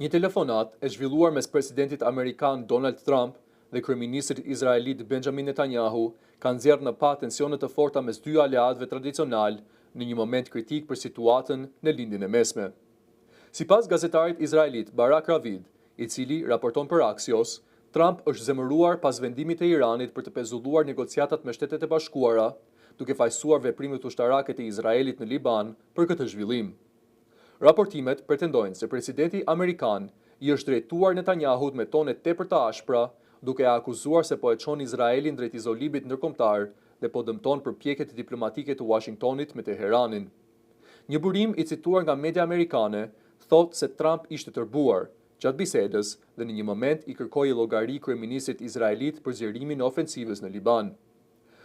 Një telefonatë e zhvilluar mes presidentit amerikan Donald Trump dhe kryeministrit izraelit Benjamin Netanyahu ka nxjerrë në pah tensione të forta mes dy aleatëve tradicionalë në një moment kritik për situatën në Lindjen e Mesme. Sipas gazetarit izraelit Barak Ravid, i cili raporton për Axios, Trump është zemëruar pas vendimit të Iranit për të pezulluar negociatat me Shtetet e Bashkuara, duke fajësuar veprimet ushtarake të Izraelit në Liban për këtë zhvillim. Raportimet pretendojnë se presidenti amerikan i është drejtuar Netanyahut me tone tepër të ashpra, duke e akuzuar se po e çon Izraelin drejt izolimit ndërkombëtar dhe po dëmton përpjekjet diplomatike të Uashingtonit me Teheranin. Një burim i cituar nga media amerikane thotë se Trump ishte tërbuar gjatë bisedës dhe në një moment i kërkoi llogari kryeministrit izraelit për zgjerimin e ofensivës në Liban.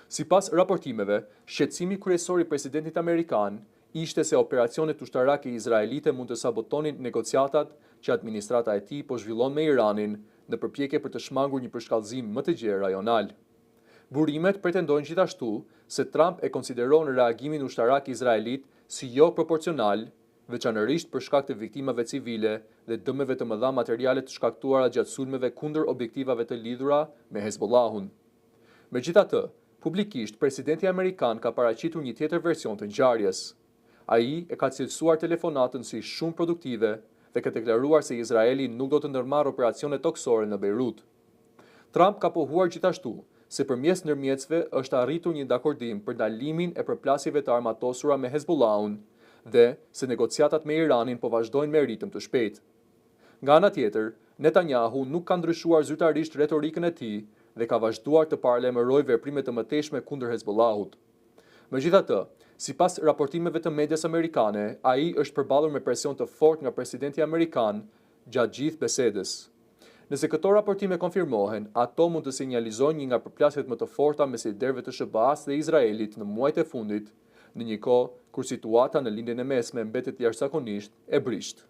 Sipas raportimeve, shqetësimi kryesor i presidentit amerikan ishte se operacionet ushtarake izraelite mund të sabotonin negociatat që administrata e tij po zhvillon me Iranin në përpjekje për të shmangur një përshkallëzim më të gjerë rajonal. Burimet pretendojnë gjithashtu se Trump e konsideron reagimin ushtarak izraelit si jo proporcional, veçanërisht për shkak të viktimave civile dhe dëmeve të mëdha materiale të shkaktuara gjatë sulmeve kundër objektivave të lidhura me Hezbollahun. Megjithatë, publikisht presidenti amerikan ka paraqitur një tjetër version të ngjarjes. Ai e ka cilësuar telefonatën si shumë produktive dhe ka deklaruar se Izraeli nuk do të ndërmarrë operacione tokësore në Beirut. Trump ka pohuar gjithashtu se përmes ndërmjetësve është arritur një dakordim për ndalimin e përplasjeve të armatosura me Hezbollahun dhe se negociatat me Iranin po vazhdojnë me ritëm të shpejtë. Nga ana tjetër, Netanyahu nuk ka ndryshuar zyrtarisht retorikën e tij dhe ka vazhduar të paralajmërojë veprime të mëtejshme kundër Hezbollahut. Megjithatë, sipas raportimeve të medias amerikane, ai është përballur me presion të fortë nga presidenti amerikan gjatë gjithë bisedës. Nëse këto raportime konfirmohen, ato mund të sinjalizojnë një nga përplasjet më të forta mes liderëve të SHBA-s dhe Izraelit në muajt e fundit, në një kohë kur situata në Lindjen e Mesme mbetet jashtëzakonisht e brishtë.